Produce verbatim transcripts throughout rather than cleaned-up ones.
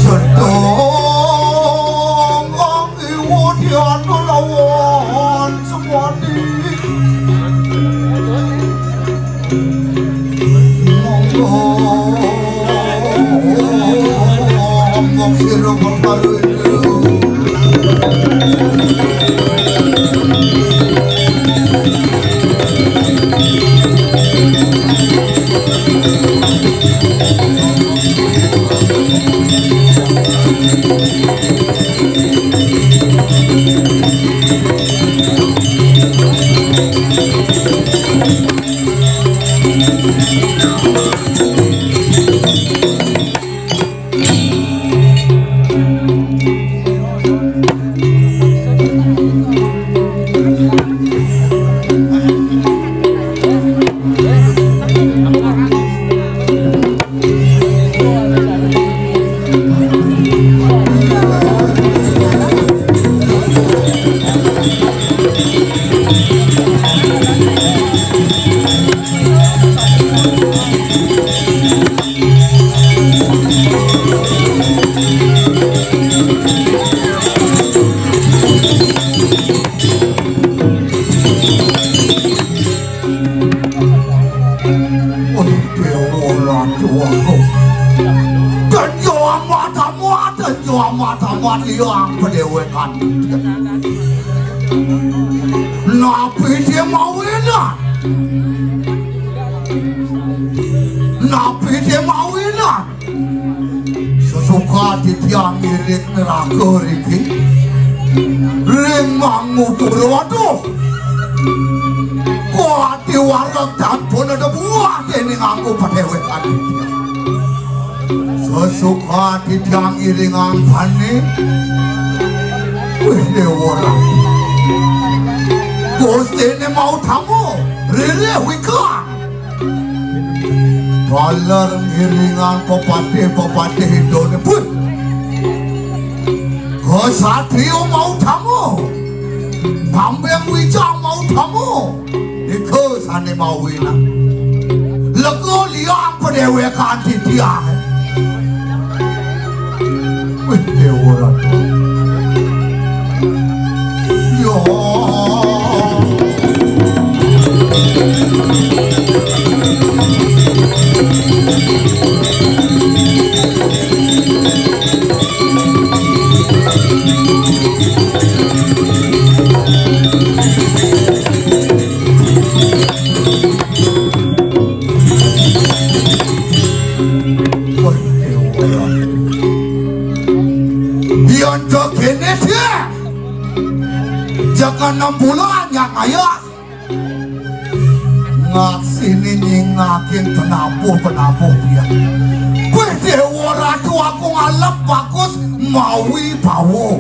Sedang iwudian lawan semua di. Wih, Déwa Ratu aku. Dan yo amat-amat, dan yo amat-amat liang padéwékan. Napi dia mau enak? Napi dia mau enak? Sesuka titiang ngiring neraka riki. Ring mangupura, aduh. Kuati wareg tanpa ada buah déning anggo padéwékan titiang. Sesuka titiang ngiring angkane. Wih, Déwa Ratu. Gustine mau tamu, ririh wika. Baler ngiringan pepatih-pepatih Indone. Buh. Kesatria mau tamu. Pambeng wija mau tamu. Nika sane mau wina. Lega liang padéwékan titiang. Wih, Déwa Ratu. Yo. Yen to kene dia. Jangan enam bulan yang ayah. Ngaksini nyingakin penabuh-penabuh dia. Kuwi Déwa Ratu aku ngalep bagus mawi bawa.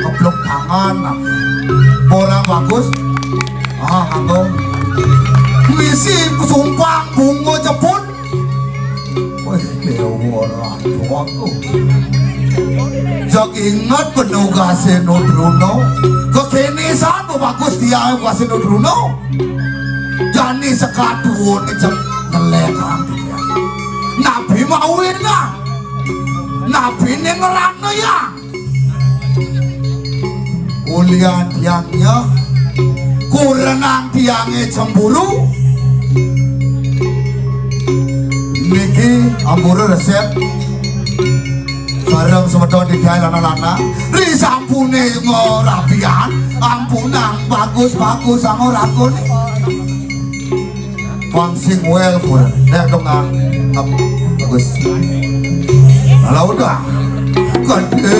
Keblok tangan. Ora bagus. Ah, nganggo. Misi sumpang bunga jepun. Wis Déwa Ratu aku. Jek inget penugase Nudruna. Kekene sapa bagus dia penugase Nudruna? Jani sekatuwone jek ngelek. Nabi mau enak. Nabi ning ngerana ya. Ulian tiangnya kurenang tiange cemburu. Niki ampura resep. Bareng semeton tiga lanang-lanang. Ri sampune ngorabian, ampunang bagus-bagus anggo rakone. Wong sing wel pun. Nek dong nang bagus. Kalau udah. Gede.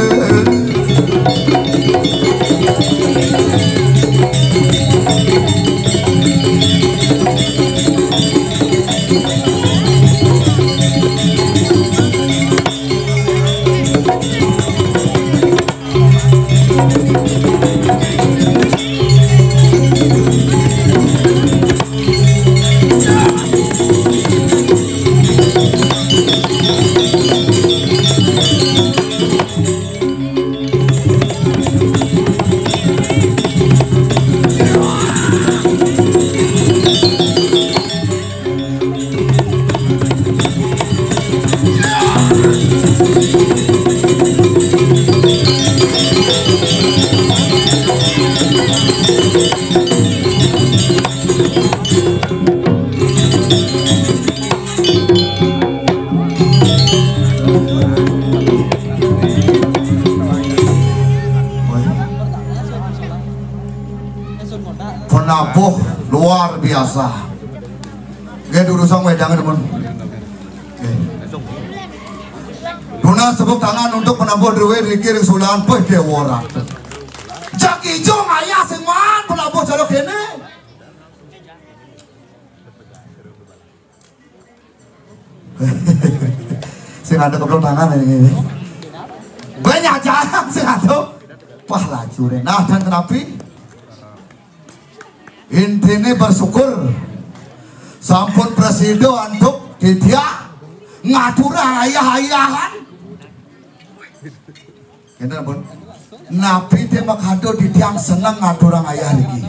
Penabuh luar biasa. Nggih, durusang wedange, temen. Nggih. Tunas tepuk tangan untuk penabuh druwé niki ring Sulan, wih, Déwa Ratu. Jak ijo ngayah sing maan penabuh jero kene. Sing ada keplok tangan ini. Banyak jarang sing ada. Wah, laju rene. Nah, dan kenapi? Intine bersyukur sampun prasida antuk titiang ngaturang ayah-ayahan. Ngenten pun. Napi te makado titiang seneng ngaturang ayah niki.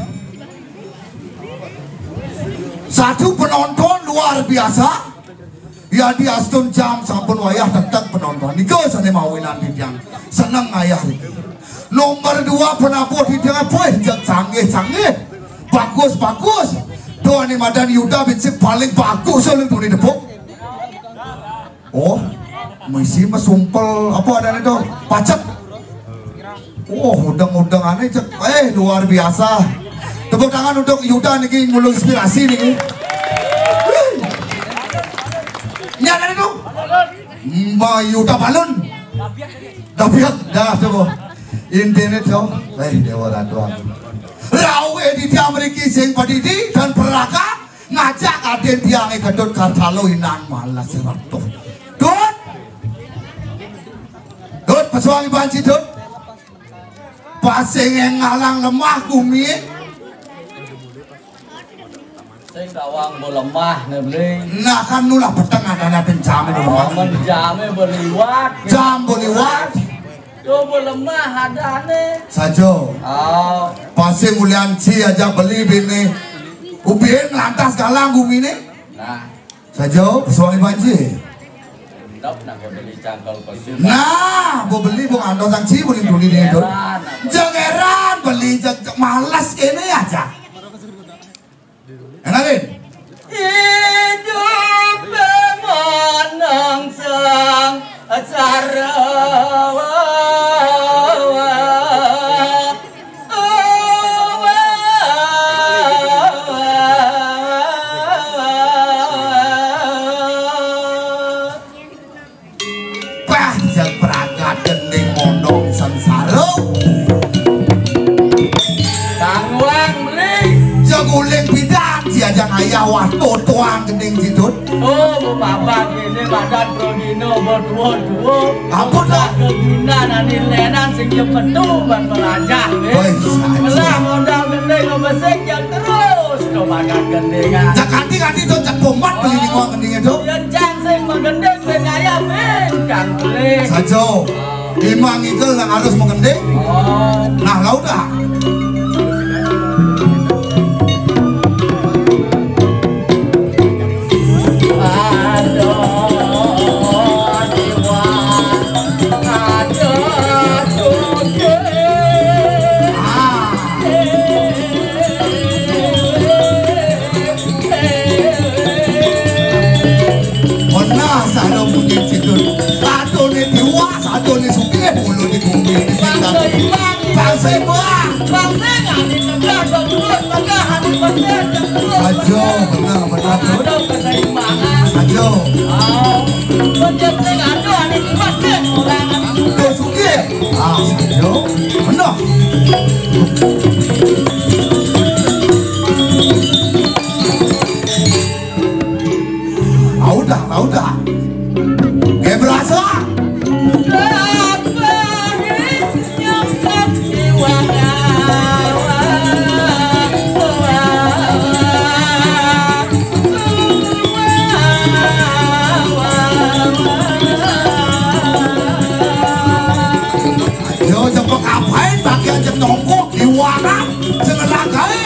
Satu penonton luar biasa. Yadiastun jam sampun wayah tetep penonton. Nika sane mawinan titiang seneng ayah niki. Nomor dua penabuh titiang, wih, canggih-canggih. Bagus-bagus. Tuh ane madan Yuda bin sing paling bagus oleh tuni tepuk. Oh, misi mesumpel apa adanya tuh? Pacet. Oh, udeng-udeng ane cek. Eh, luar biasa. Tepuk tangan untuk Yuda niki ngulung inspirasi niki. Wih. Ini ada tuh. Mbak Yuda Balun. Dapiak dah tuh. Intine tuh. Eh, Déwa Ratu. Rauh editi amriki sing padidi dan perakat. Ngajak aden tiange Ketut Kartalo inan malas ratuh. Tut. Tut, pesuang iban ci, Tut. Pasing ngalang lemah gumi. Sing tawang bo lemah ne, Bli. Nah, kan nulah peteng adane pencame lemah. Oh, men jame bo liwat. Jam bo liwat. Tuh bo lemah adane. Saja. Oh. Pasing ulian ci aja beli bini. Ubin lantas galang gumine. Nah. Saja, pesuang iban ci. Ndap nak beli cangkol pasti. Nah, bo beli bo ngantos sang ci beli duli ni tu. Heran, aku. Jeng heran beli jeng, jeng males kene aja. Enalin. Idup menang sang sarawa. Pah, jeng pragat gending mondong sengsara. Tangguang beli. Jeng uling pidan, diajang ayah, wah, totoang gending jidut. Oh, bu bapak ini badan pro dino, bo duo duo. Ampun, dah. Keginan, ani lenan, sing jepetu, ban melajah, nih. Woi, saja. Melah modal gending, besik, jeng terus, do bagat gendingan. Jak kanti-kanti, do, jak pomat, beli ni, wong gending itu. Jeng sing magending, ben ayah, ben, kang beli. Saja. Imang itu nang harus mengending. Oh. Nah, laut dah. Aduh, jiwa. Aduh, tujuh. Ah. Menah sado munyi cidul. Sadone diwah, sadone sugih, ulun di bumi. Bangsa Iban. Bangsa Iban. Bangsa Iban. Ajo, bener, bener, Dun. Ajo. Dun sugih. Ah, ajo. Bener. Audah, audah. Nggih, berasa. Yo, cepet ngapain, bagian jeng nongkok, di warang, jeng lagae.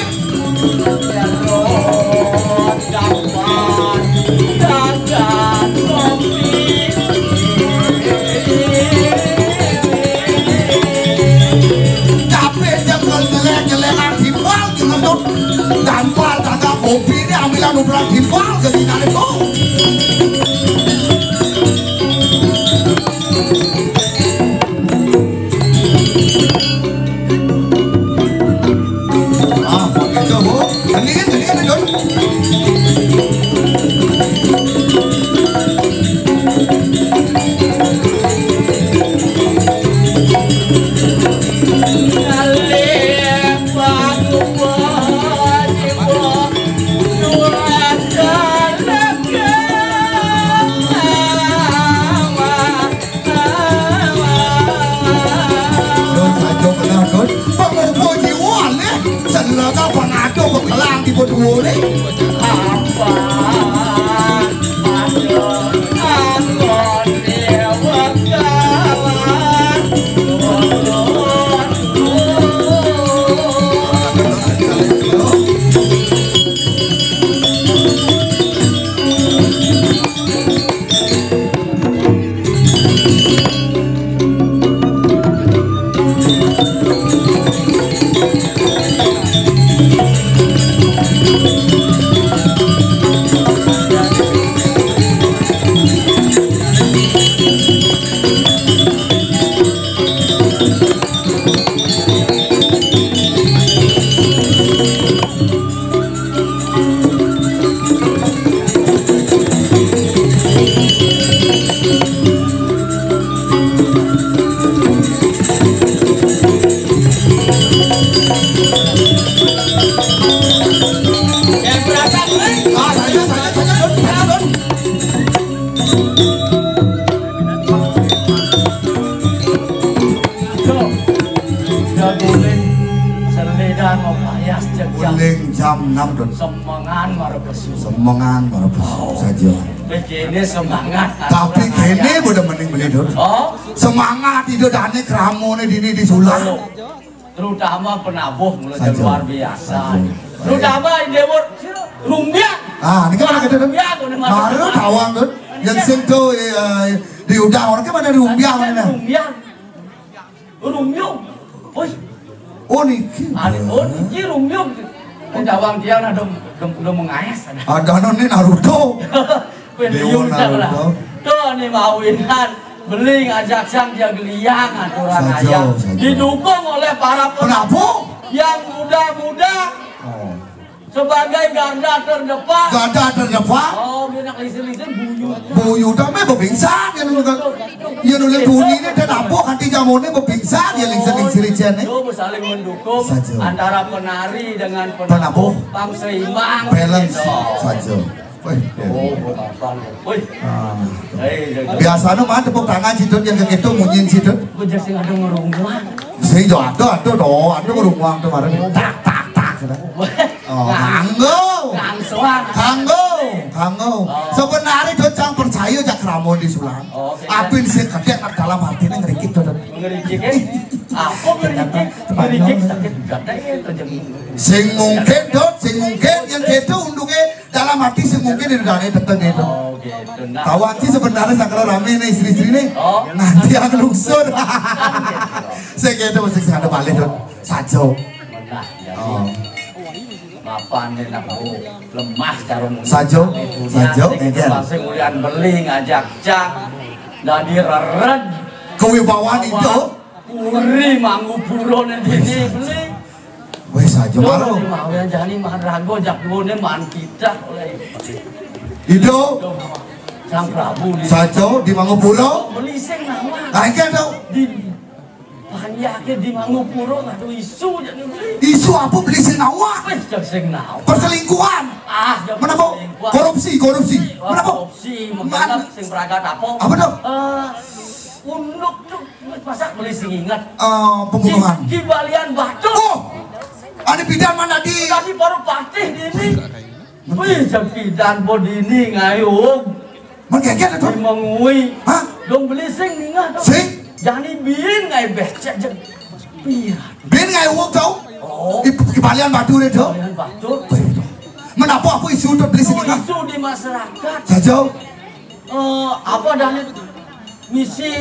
Tapi jeng nyelek-nyelekan timpal, jeng ngetut. Dampar kagak kopi ini ambilan uberan timpal, jadi nane kok. Ah, Coba, ini, ini, ini, Dun. Dun, saja menang, Dun. Pengumpul jiwa, leh. Senaga pengaduh bekelang di berdua, leh. Apa? Aduh, aku dewa kalah. Uling jam enam, Dun. Semengan mara pesu. Semengan mara pesu saja. Begini semangat. Tapi kene udah mending beli, Dun. Oh, semangat itu dane kramone dini di Sulang. Terutama penabuh mulai luar biasa. Saja. Terutama Dewa Rumbiang. Ah, ini kan ada, Dun. Rumbiang, udah masuk. Baru tawang, Dun. Yang sing tu, eh, diundang orang ke mana Rumbiang ini? Rumbiang. Rumyung. Woi. Oh, niki. Ada, oh, niki Rumyung. Oh, jawang dia ada, ada, ada mengaes, ada. Ada anu ni Naruto. Dewa Naruto. Tuh, nih mawinan. Beli ngajak sang dia geliang aturan saja, aja. Saja. Didukung oleh para penabuh yang muda-muda. Oh. Sebagai garda terdepan. Garda terdepan. Oh, dia nak lisin-lisin bunyi. Bunyi udah meh bepingsan ya nulung. Ya nulung bunyi ini dan apa kanti jamone bepingsan ya lisin-lisin licin ni. Yo, saling mendukung saja. Antara penari dengan penabuh. Penabuh. Bang seimbang. Balance gitu. Saja. Weh, oh, apa? Woi. Ah. Hei, jaga. Biasanya mah tepuk tangan situ yang kayak gitu munyin situ. Bener sih ada ngerunguan. Sing yo ada, ada to, ada ngerunguan to bareng. Tak, tak, tak. Oh, kanggo. Kangsoan. Kanggo, kanggo. Oh. Sebenarnya to cang percaya jak kramon di Sulang. Oh, oke. Apin sing kedek nak dalam hati ini ngerikit to. Ngerikit, eh? Apa ngerikit? Ngerikit sakit dada ya, to jeng. Sing mungkin, Dot, sing mungkin yang gitu undungnya dalam hati sing mungkin di dada tetep gitu. Oh, gitu. Nah. Tawang sih sebenarnya sakral rame nih istri-istri nih. Oh. Nanti aku lungsur. Saya gitu mesti sing ada balik, Dot. Sajo. Menah, ya. Oh. Mapan nih nak, Bu. Lemah cara mulia. Sajo, sajo, sing enggak. Sing ulian beli ngajak cang. Dadi reren. Kewibawaan itu. Puri mangupuro nih dini beli. Weh, sajo. Coba maro. Nih, mau ya, jani man rago, jak duone man kita oleh. Itu. Sang Prabu di sajo di Mangupuro. Beli sing nawang. Ah, iki to. Di Panjake di Mangupuro, aduh, isu jadi beli. Isu apa beli sing nawang? Wis, jak sing nawang. Perselingkuhan. Ah, jak perselingkuhan. Menapa? Korupsi, korupsi. Wah, menapa? Korupsi, mengenai sing pragat apa? Apa to? Eh, unduk tuh, masa beli sing ingat? Eh, pembunuhan. Ki, Ki Balian Batur. Oh, ada bidan mana di? Tadi baru patih di ini. Wih, jak bidan bodini ngayung. Menggeget to? Mengui. Hah? Dong beli sing ningah to. Sing? Jani bin ngai becek jeg. Iya. Bin ngai uwuk to? Oh. Di, di Balian Batur to? Balian Batur. Wih, to. Menapa apa isu to beli sing ningah? Isu di masyarakat. Sajo. Eh, apa dan misi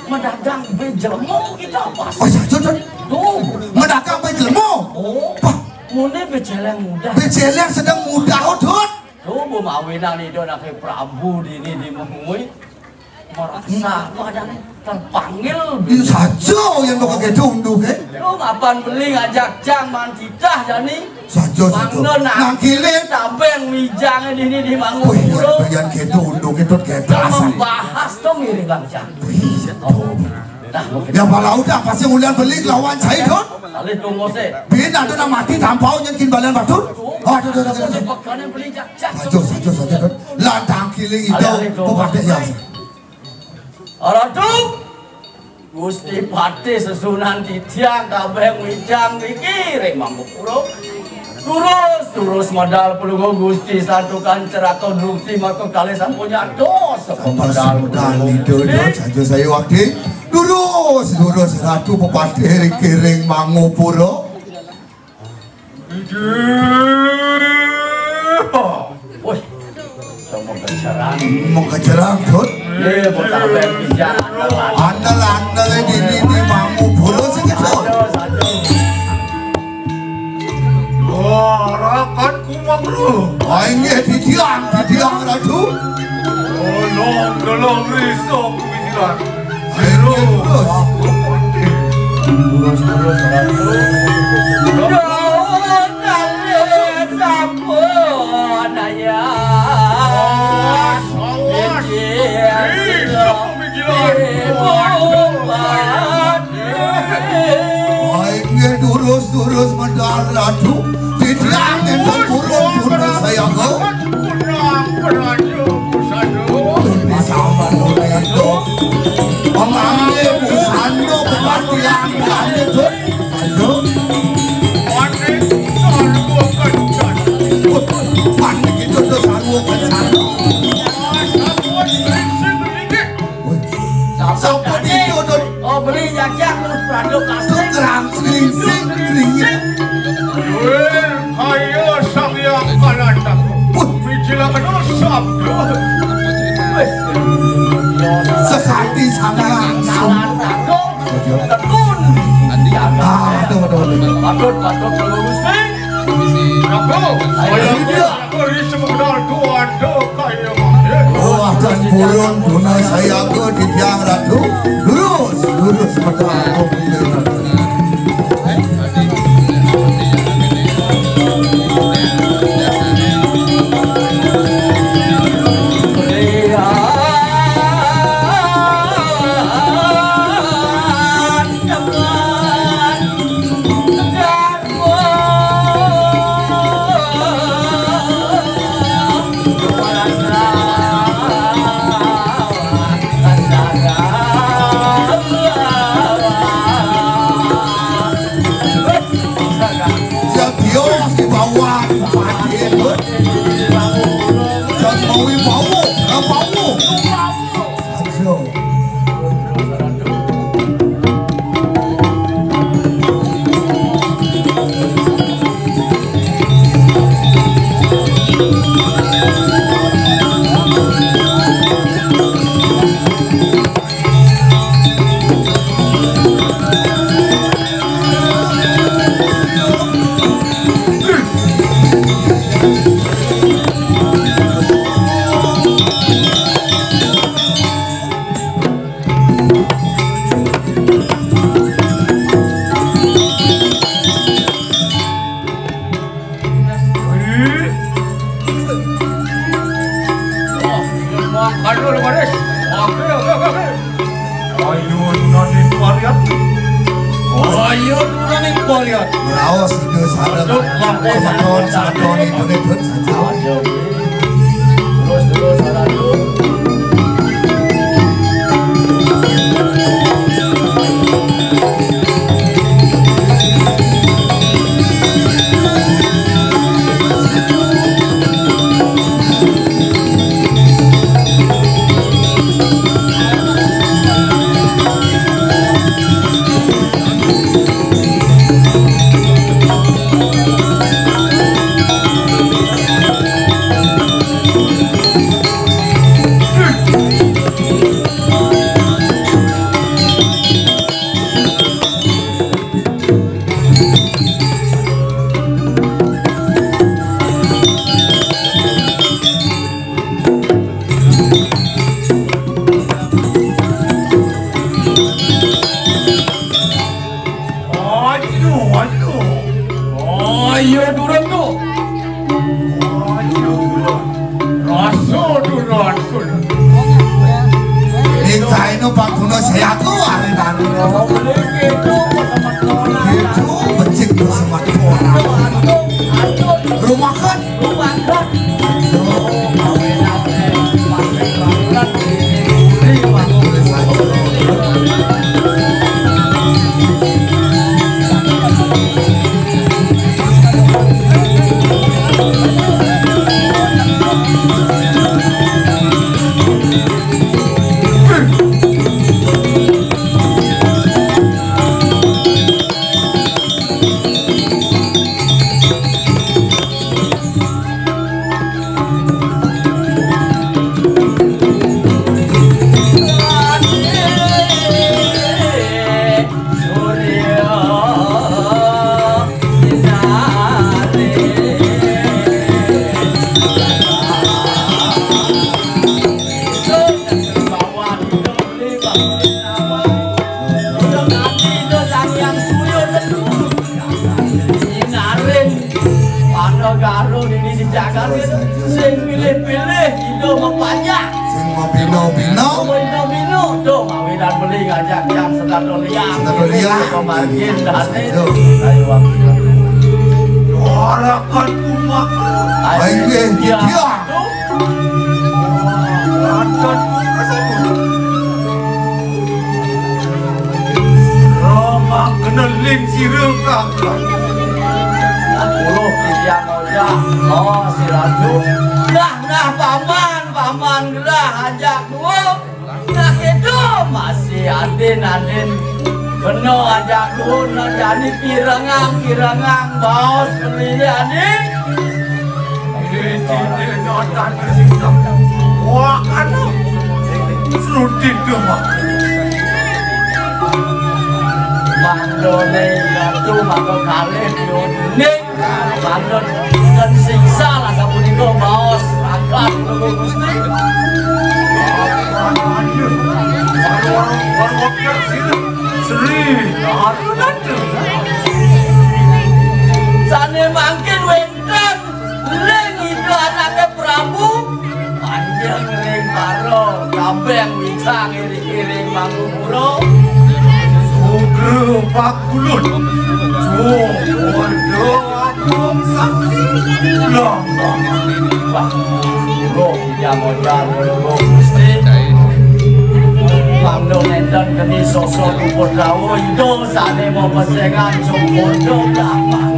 medagang be jelmo kita apa? Oh, sajo, Dun. Tuh. Medagang be jelmo. Oh. Wah. Mune be celeng muda. Be celeng sedang muda, oh, Dun. Tuh, bu mawinan itu nak Prabu dini di Mengui. Merasa apa dan terpanggil. Iya sajo yang kok kayak dunduk, eh. Lu ngapan beli ngajak cang man titah jani. Saja, saja. Mangga nang Nang Giling. Tabeng wijang dini di Mangupura. Wih, yen gitu, unduk itu kedas. Membahas to ngiring bangsa. Wih, nah, mungkin. Ya, malah udah, pasti ulian beli lawan saya, Dut. Alih tunggu sih. Bin, aduh, nang mati tampau nyen kin balian batur. Aduh, aduh, aduh, aduh. Pekane beli jak, jak. Saja, saja, saja, Dut. Lantang Giling itu, alih, alih, tunggu. Bupati ya. Ratu. Gusti Patih sesunan titiang kabeh wijang niki ring Mangupura. Durus, durus medal pelungguh Gusti santukan ceraka dukti maka kalih sampun nyatos. Sampun medal pelungguh. Sampun medal itu, Dut, saja saya wakti. Durus, durus Ratu Pepatih niki ring Mangupura. Wih, sama kecerang. Mengkecerang, Dut. Eh, botak bel pisan. Andel-andel di, di, di Mangupura sing, Dut. Aduh, aduh. Warakan kumangru. Ah, inggih, titiang, titiang, Ratu. Tolong, tolong, risok. Terus. Terus, terus, terus. Duh, kalih sampun, ayah. Awas. Ih, sampai gila. Ibu mati. Aing nggih durus-durus medal Ratu. Titiang enten purun-purun saya, oh. Kurang beraja pusaka. Pasaman oleh itu. Pemangke busana kepatihan kami, Dut. Ayo. Panik sarwa kencan. Panik itu tuh sarwa kencan. Sampun prinsip ini. Wih. Sampun itu, Dut. Oh, beli jajak lu praduk asing. Tuh kerang sing, sing, sing. Wih, ayo Sang Hyang Kalantaka. Wih. Mijilakana sabda. Wih. Sekati Sang Hyang. Kalantaka. Tekun. Ah, betul, betul, betul. Patut, patut, Gusti. Prabu, ayo, ayo, ayo, ayo, sebentar, tuan, tuh, kayak mana? Oh, akan purun, tuna saya ke titiang Ratu. Lurus, lurus, betul. Aduh. Ayo, nani pariat. Ayo, nani pariat. Raos itu sana. Aduh, mampus. Semeton, semeton itu nih, Dut, saja. Ayo. Terus, terus, sana, terus. Tuh, tuh, tuh, tuh. Minta ini Pak Kuno saya tuh hari-hari. Itu becik tuh semat orang. Rumah kan? Negara ini di Jakarta sing pilih-pilih, ido mapanjak. Sing mau pino-pino. Mau pino-pino, tuh, mawinan beli ngajak yang sedado liang. Sedado liang. Pemargin dan itu. Ayo, Bang. Warakan umat. Ayo, baik, iya. Iya. Tuh. Raja Rama keneling sira kakang. Puluh titiang ojah. Oh, si Ratu. Nah, nah, paman, paman gelah ajak dua. Nah, itu masih adin, adin. Bener ajak dua, nah, jadi pirengang, pirengang, baos, beli adin. Wah, kan. Serudin tuh, Mak. Mandone ratu mangko kalih yuning. Mandon dan singsa lah sapunika baos ragat nunggu Gusti. Aduh, baru, baru wakil sini. Seri, aduh, aduh. Sane mangkin wenten. Ring ida anake Prabu, panjang ring para kabeh wijang iring-iring Mangupura. Sugra Pakulun, Suwarga Agung Sakti, Lambang Mangupura, Ida Mojar, Loro Gusti. Mangda nenten keni soso luput rawuh, Ida sane mapesengan, Suwarga Gampang.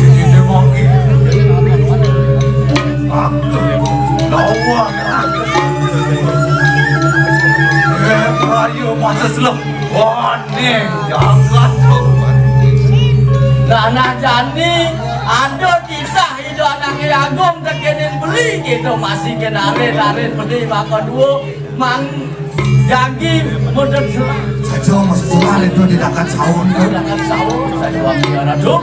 Ini mangke. Aku lawan aku. Eh, rayu masa selem. Waning jagat. Nah, nah, jani ada kisah ida anake agung tekening beli gitu masih kenare-nare beli maka dua mang Jagi mboten salah. Saja mesti salah itu tindakan sahur, kan? Tindakan sahur, saya wakil ratu.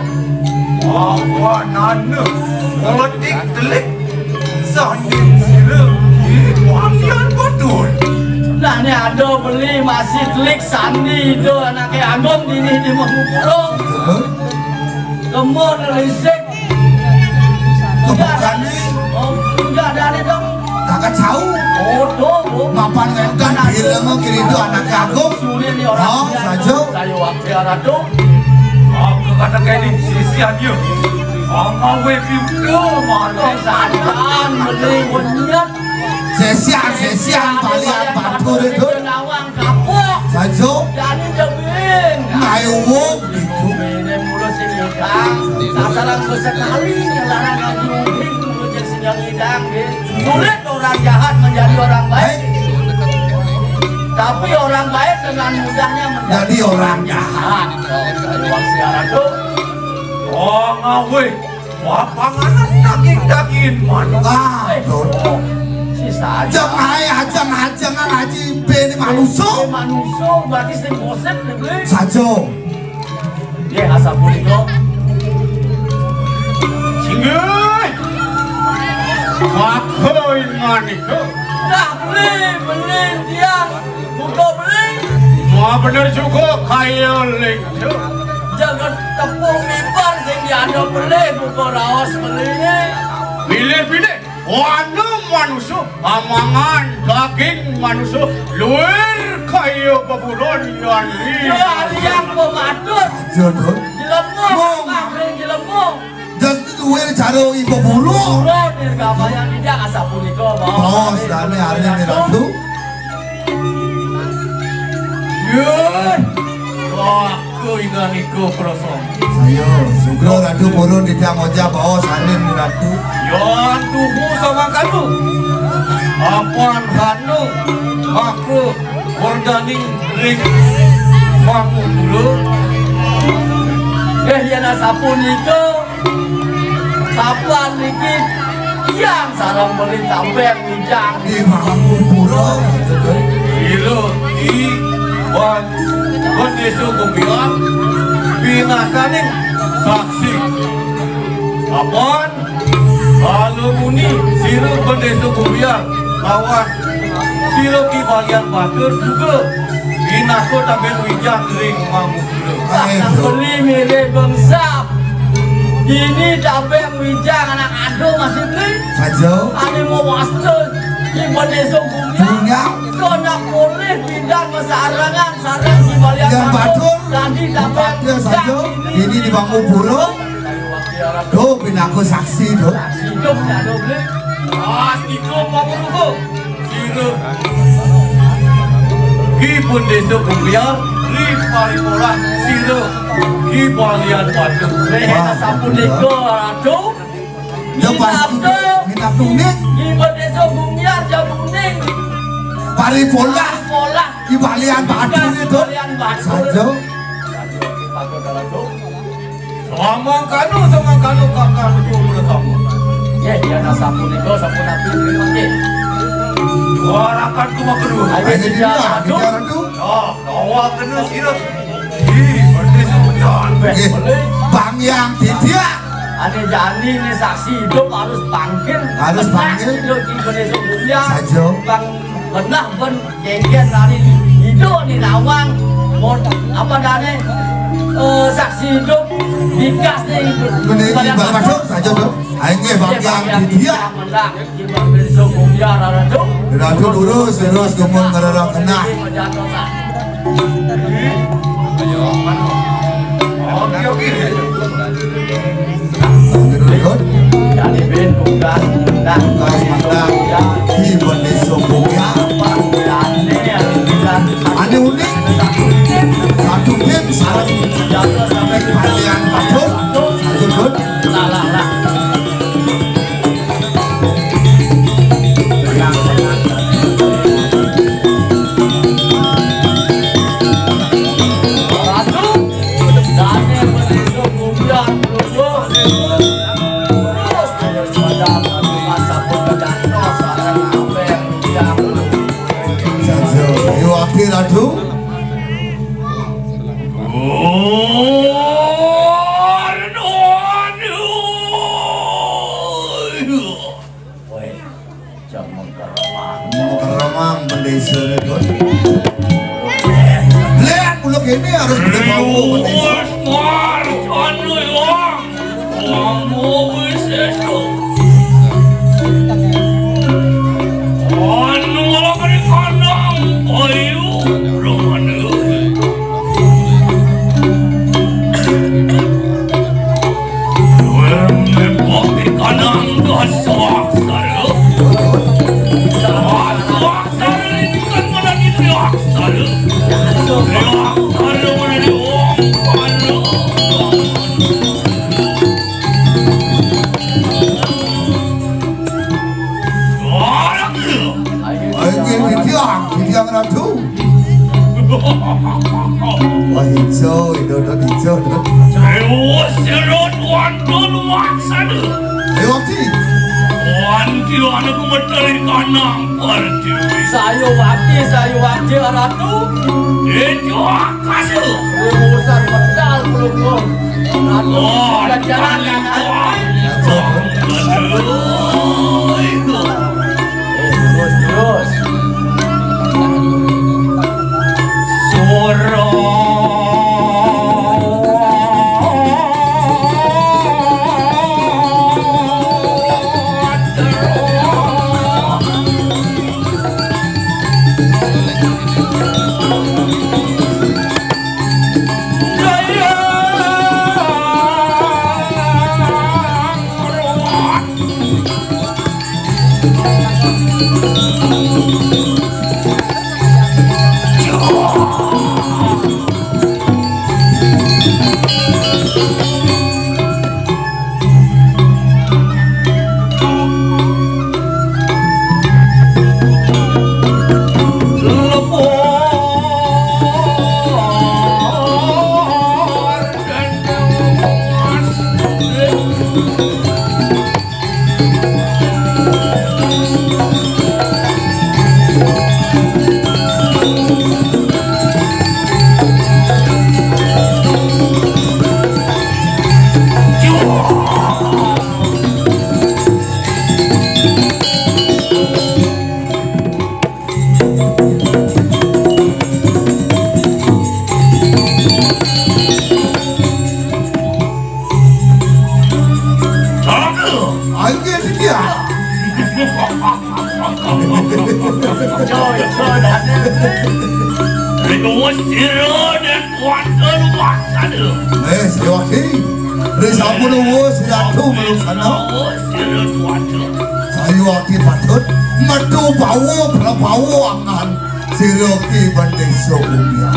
Awanane, politik telik, sandi sira, iki walian betul. Nah, ini ada beli masih telik sandi itu anaknya Agung dini di Mengupro. Betul. Kemo nelisik. Kebukane. Oh, enggak ada, ada dong. Kakak tahu. Oh, tuh, Bu. Mapan ngenten film kiri itu anak Agung. Sulit nih orang. Oh, saja. Saya wakil ratu. Aku kata kene sisian yo. Sama we pintu mari. Santan, beli wenyet. Sesian, sesian, balian batur itu. Nawang kapok. Saja. Jadi jebing. Ayo, wong, gitu. Ini mulut sing ngidang. Sasaran ku sekali, ngelarang ngaji uling, mulut sing ngidang, nggih. Sulit orang jahat menjadi orang baik. Tapi orang baik dengan mudahnya menjadi orang jahat. Nah, dari Wang Siaran tuh. Oh, ngawe. Wah, panganan daging-dagingan manuk. Ah, aduh. Sisa aja. Jeng ae ajeng-ajengan aji bene manusa. Manusa berarti sing gosip nih, Bli. Saja. Nggih, asapunika. Singgih. Makoy manika. Nah, Bli, Bli, dia. Buka beli. Wah, bener juga kaya lingcuk. Jangan tepung mimbar sing diaduk beli, buka raos beli ini. Pilih-pilih, wana manusa, amangan daging manusa, luir kaya beburon yan. Ya, yang pematur. Aja, Dun. Jelema, Mong. Kakang jelema. Jan luir cara ibu buru. Buru, dirgamayan, tidak asapunika, Bos. Bos, dane hari ini, Ratu. Yun. Wah, ku ingan iko, Prasong. Saya, sugra Ratu purun titiang ojah baos anin ni Ratu. Yan tuhu samangkana. Apan hana maka werdaning ring mangupura. Eh, yen asapunika, kapan niki tiang sareng beli tambeng wijang? Di mangupura, betul. Ira i wan Bendesa Gumbiang, pinakaning saksi. Apan Kala muni sira Bendesa Gumbiang lawan sira Ki Balian Batur juga pinaka tambeng wijang ring mangupura. Ayo, Beli milih bengsap. Ini tambeng wijang anak ado masih beli. Saja. Ane mau wasta di Bendesa Gumbiang. Gumbiang. Kena boleh pindah besarangan sareng Ki Balian Batur. Tadi tambeng wijang saja. Ini di mangupura. Duh, pinaka saksi, Duh. Hidup dak ada boleh. Astika pangruha. Sira. Ki Bendesa Gumbiang, Ri Paripolah, sira. Ki Balian Batur. Wah, sapunika, Ratu. Ya, pas minat kuning. Ki Bendesa Gumbiang, jam kuning. Paripolah. Polah. Ki Balian Batur itu. Balian Batur. Saja. Samangkana, samangkana kakang Ratu bersama. Ya, ya, nah, sapunika, sampun api, terima kasih. Warakan ku makeru. Ayo, ayo, Dinda, Dinda Ratu. Dinda Ratu. Ya, kawa kena sira. Ih, berarti sebutan. Eh, Bang Yang Didia. Ane jani ne saksi hidup harus panggil. Harus panggil. Hidup di Bendesa Gumbiang. Saja. Bang Benah ben Kengken lari hidup ni nawang. Mon, apa dane? Eh, saksi hidup. Bikas ni. Meni Balian Batur. Batur saja, Dok. Ayo, nggih, Bang Yang Didia. Menang. Ratu lurus, lurus, gumun ngererok kenah. Oke, oke. Lanjut, lanjut. Jadi, Ben, tugas, tugas. Tugas, mantap. Di Bendesa Gumbiang. Ane unik. Satu tim, sareng Balian Batur. Satu, Dut. Lah, lah, lah. Ayo, akhir, aduh. Woi, jangan keremang. Mau keremang bendesa ni, Dut. Lihat, mulut ini harus beli bau bendesa. Wes, Mar, anu, ya. Kamu wis esuk. Anu, malah beri kandang, ayo, rohani. Wem, kopi kanang dosa, saru. Dosa, saru, ini kan malah di dosa, saru. Dosa, saru, mana di wong, saru. Ayo, nggih, titiang, titiang Ratu. Wah, ijo, ijo, Dut, ijo, Dut. Dewa Sirot Wantun Waksana. Ayo, Abdi. Wanti anu kumeteri kanang pertiwi. Sayo wati, sayo wati, Ratu. Ijo akasa. Urusan medal pelukung. Ratu, oh, jalan, jalan. Aduh. Terus, terus. Suara. Ayo, dia. Ring wus sira dan kuwasa lumaksana. Eh, Sriwakti. Ring sampun wus, Ratu, melaksana. Wus sira kuwasa. Sriwakti patut metu bawa, prabawa angan. Sira ki bendesa Umya.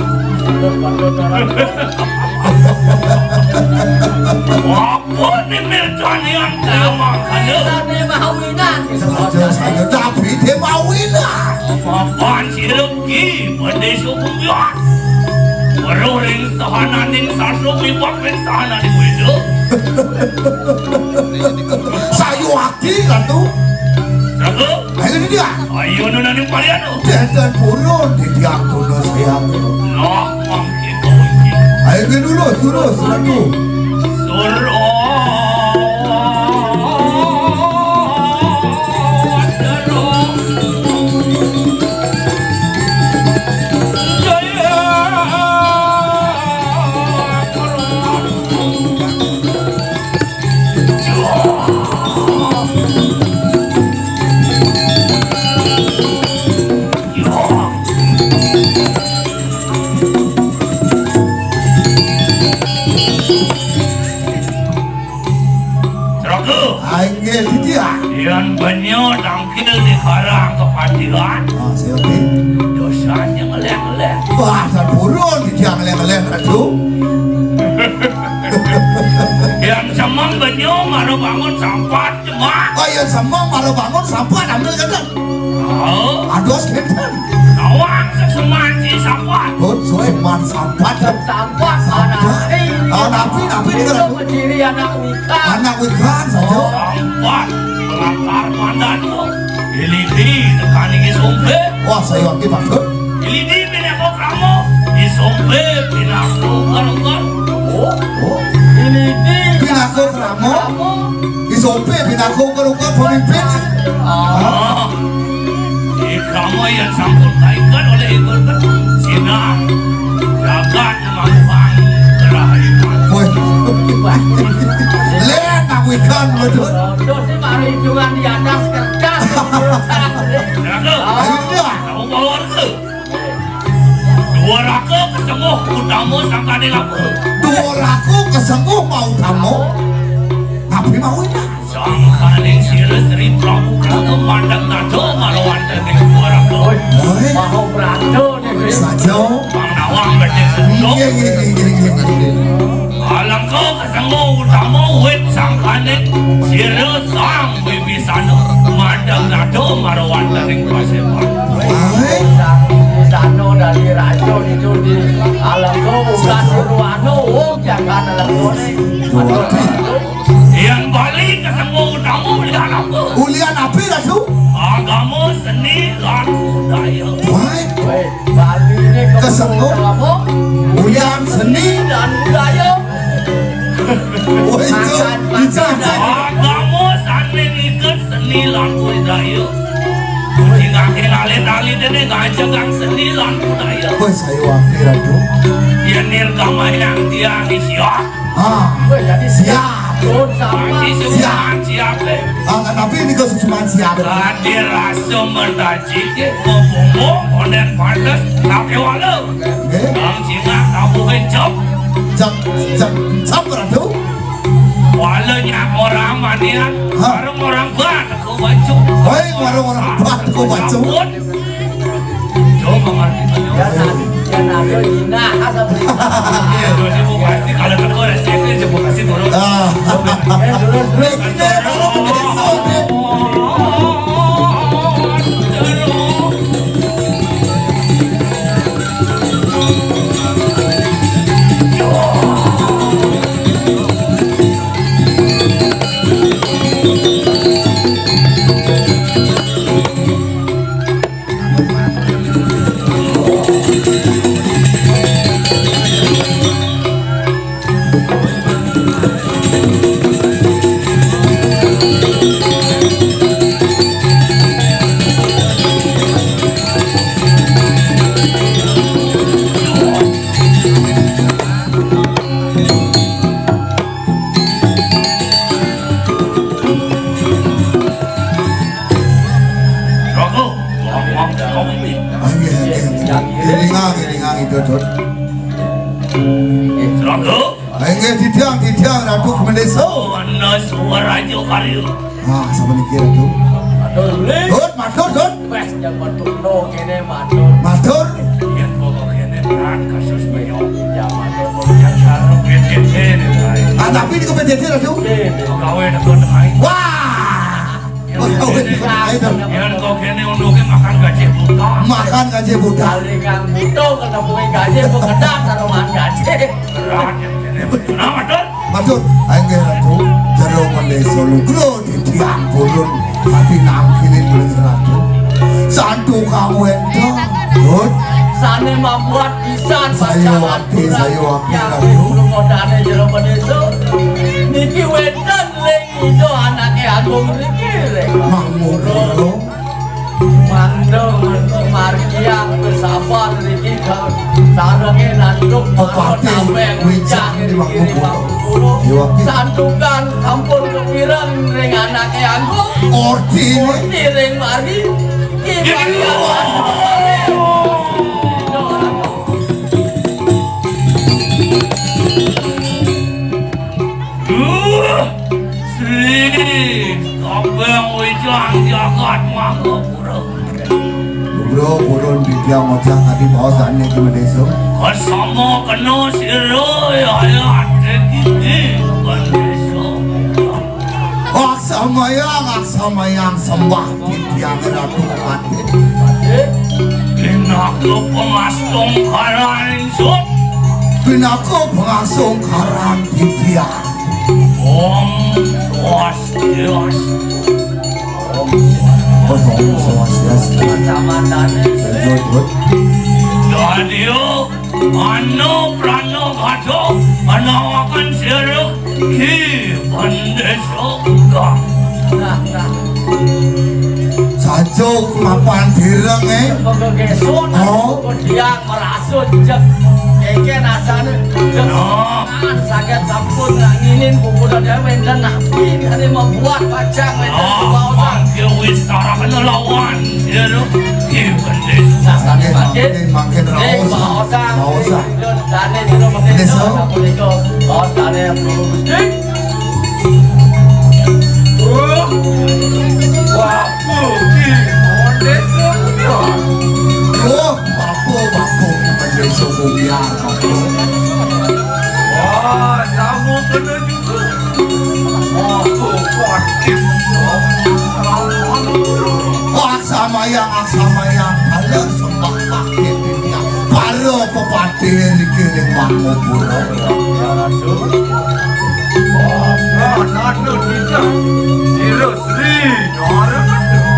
Apa ni mircanian kaya mangkana? Sane mawinan. Saja, saja, tapi dia mawinan. Papan sira ki bendesa Umya. Weruh ring sahananing sastra, miwah ring sahananing weda. Sriwakti, Ratu. Saga. Ayo, ini dia. Ayo, nunani parian. Jangan turun di tiang turun saya. Nah, mangke kawin. Ayo, ini dulu, turun, Ratu. Surandara. Jaya. Raga. Ah, inggih, Ditya. Yen benya tangkil di karang kepatihan. Ah, saya oke. Dosanya ngelek-ngelek. Wah, sampurun, Ditya, ngelek-ngelek, Ratu. Yen semeng benya mara bangun sampat, Jemak. Oh, yen semeng mara bangun sampat, ambil kenten. Oh. Ados kenten. Nawang seseman si sampat. Pun seseman sampat. Sampat, sampat. Ah, napi, napi, Ratu? Menciri anak wikan. Anak wikan saja. Sampat. Lakar pandan kok. Ilidi tekan iki sompe. Wah, saya oke, Pak. Ilidi pinaka krama. Isompe pinaka ugal-ugal. Oh, oh. Ilidi pinaka krama. Krama. Isompe pinaka ugal-ugal pemimpin. Ah. Ikrama yang sampun kaikan oleh ikut sinah. Jagat Mampang kerahayuan. Woi. Lihat nak wikan betul. Rodo sih mari hitungan di atas kertas. Ayo, dia. Kamu bawa warga. Dua raka kesenguh utama sangkane lapa? Dua raka kesenguh mau utama. Tapi mau ini. Sangkaning sira Sri Prabu Krana mandang nada malawan dening dua raka. Oi. Maha Prada nih. Saja. Bang Nawang betik sendok. Iya, iya, iya, iya, iya. Alengka kesengo utama wit sangkaning sira Sang Wibisana mandang nada malawan dening paseban. Oi. Sang Wibisana dari raja itu di Alengka ugas Purwana, oh, jangan Alengka nih. Aduh. Yang Bali kesemua utama ulian apa? Ulian apa, Ratu? Agama, seni, lan budaya. Wah. Weh, Bali ini kesemua utama. Ulian seni dan budaya. Oh, itu, itu, itu. Agama sane ngiket seni lan budaya. Sing kakek alit-alit ini ngajegang seni lan budaya. Wah, saya wakil, Ratu. Yen nirgamayang tiang siap. Ah, weh, jadi siap. Siap. Pun sama. Siap. Siap, eh. Ah, tapi ini kok cuma siap. Hadir rasa mertajik, eh, ngomong, onden pantes, tapi wala. Oke. Bang Cina, kamu kencok. Cep, cep, cep, Ratu. Wala nyak orang manian, hah? Orang-orang ban, aku baju. Hei, orang-orang ban, aku baju. Sabun. Coba ngerti, coba. Ya, nah, ya, nah, ya, nah, asal beli. Iya, dua ribu pasti kalau teko resesi, coba kasih turun. Ah. Eh, turun, turun. Mendesa. Ana suara aja karya. Ah, sapuniki, Ratu. Matur, Bli. Dut, matur, Dut. Wes, jam matur no kene matur. Matur. Yen pokok kene berat kasus banyak. Jam matur no jam sarung kene kene, Bli. Ah, tapi niku P D D, Ratu. Oke, gawe neko tengah. Wah. Wah, gawe neko tengah, Dut. Yen kok kene unduke makan gaji buta. Makan gaji buta. Kali kang buta ketemu gaji kok kedak karo mangan gaji. Berat ya kene. Nah, matur. Matur, inggih Ratu, jero mendesa Lugro titiang purun ati nangkilin Ratu. Santu kawénten, Dut. Sane mambuat pisan saya pacaran wakti, saya wakti, yang Ratu. Belum modane jero mendesa. Niki wénten ling ida anake agung niki ling. Mangmura. Mangda margiang sabar niki sarenge nanduk Pepatih Wijak di Mangkubung. Santukan ampun kepireng ring anake anggung. Orti. Orti ring margi. Ki Duh, Sri, kabang wijang jagat Mangapura. Lugro purun titiang ngojak tadi baos ane ki Medeso. Kasama kena sira ya, ya, ate kini Medeso. Aksamayang, aksamayang sembah titiang Ratu Patih. Pinaka pangastungkaran ingsun. Pinaka pangastungkaran titiang. Om Swastiastu. Om Swastiastu. Kacamatané. Lanjut, Bud. Dadya ana prana gada anawaken sira ki Bendesa. Nah, nah. Sajuk mapan direng, eh. Semoga gesot. Oh. Diang merasuk jek. Keke nasane. Nah. Saged sampun nganginin buku dada wénten napi kade membuat pacang wénten. Ah, kawaosan. Mangke wis tarakana lawan, ya, lho. Nggih, Bendesa. Sasane mangkin. Mangkin, mangkin. Nggih, raos, kawaosan. Kawaosan. Dane dina Bendesa. Bendesa. Sapunika. Kawaos dane Guru Gusti. Oh. Wah, Budi. Bendesa. Oh, bapu, bapu. Bendesa Bubiar, bapu. Wah, sama kena juga. Aksamayang, aksamayang, para sembah bakti titiang. Para pepatih niki ring Mangupura.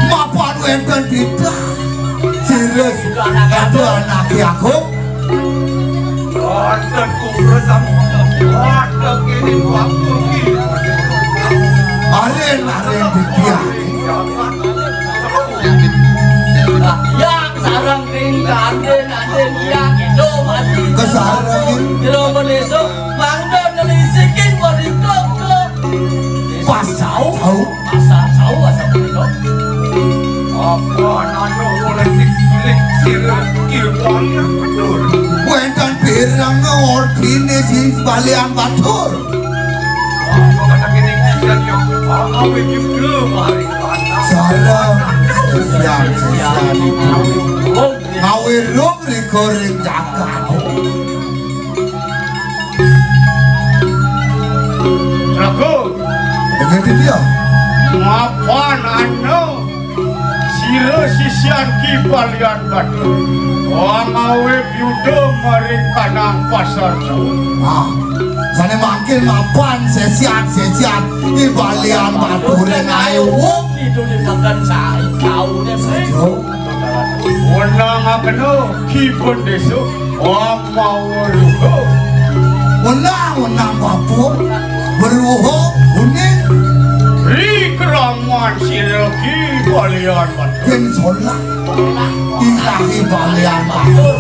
Mapan wénten titah. Sira suka anak agung. Wonten kumpul sama. Wonten kene waktu iki. Aren, aren titiang. Yang sareng ring kande nande yang itu mati. Kesarengin. Jero Bendesa mangda nelisikin mereka ke pasau. Pasau, asal punika. Apa nano oleh cilik sira iwang betul. Wénten pirang ordine sing balian batur. Apa kata kene kisan yo? Awe juga mari. Sareng sesian, sesian ibu. Ngawe rung riko ring jagat. Ragu. Dengan dia. Mapan anu sira sisian Ki Balian Batur. Wong awe biuda maring kanang pasar Jawa. Ah, sane mangkin mapan sesian, sesian Ki Balian Batur ring ae wong. Itu dimakan sai taune. Saja. Wenang akena Ki Bendesa. Wong mau ruho. Wenang, wenang bapu. Beruho, uning. Ri keraman sira Ki Balian Batur. Ken solak. Ilahi Balian Batur.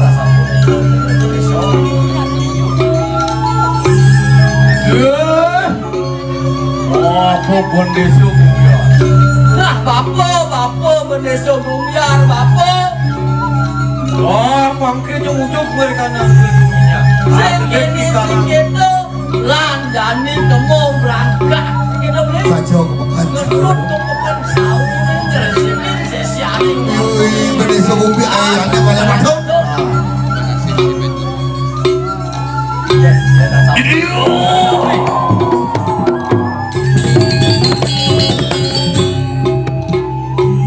Duh. Apa Bendesa Bumbiar? Nah, bapa, bapa Bendesa Bumbiar, bapa. Wah, pangke jung ujug mereka nang dunia. Sing kene, sing keto. Lan jani temu berangkat. Kita beli. Saja kepekan. Ngetut kepekan saung. Jersimin sesiaring. Yui, beli sebupi ayahnya banyak masuk.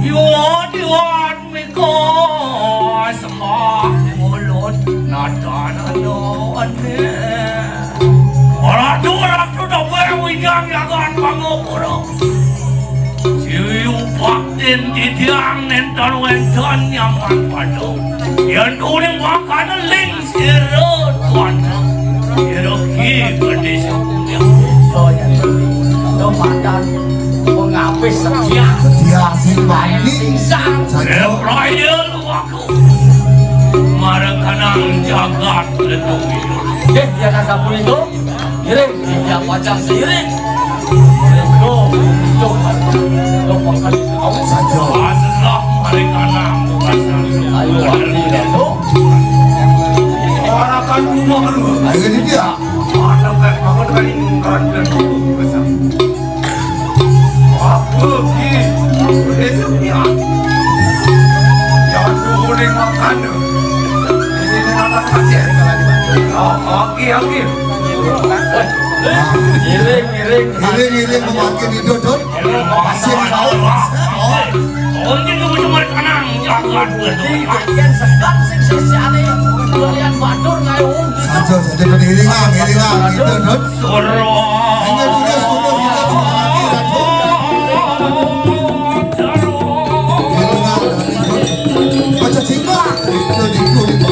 Iwat, iwat, miko, sembah, mulut, nada, nada, ane. Ratu, ratu, dawe, winyang, jagat, pangapura. Siwi upak, den, didiang, nenten, wenten, nyaman, padu. Yen turing, makane, ling, Sira tuan, sira ki bendis. Itu mandan pengapis setia. Setia sing bani. Singsan. Saja. Raya luwaku. Marang kanang jagat letung. Nggih, yen sampun itu, ngiring, tidak pacang seiring. Itu, itu, itu, itu, saja. Ayo, itu. Ora kan rumah lu. Ayo, ini dia. Ada kayak bangun kali mungkaran dan besar. Apa ki? Besok ya. Jangan dulu makan. Ini anak kecil. Oke, oke. Iring, iring. Iring, iring, memakai di dodot. Masih mau. Oh. Onde kamu cuma tenang, jangan. Yen segan sing sisiane, kalian matur kae wong gitu. Saja, saja, iringan, iringan, gitu, Dut. Suara. Hanya tugas, tugas, tugas, tugas, tugas. Iringan, Dut. Baca cinta. Itu, itu, itu.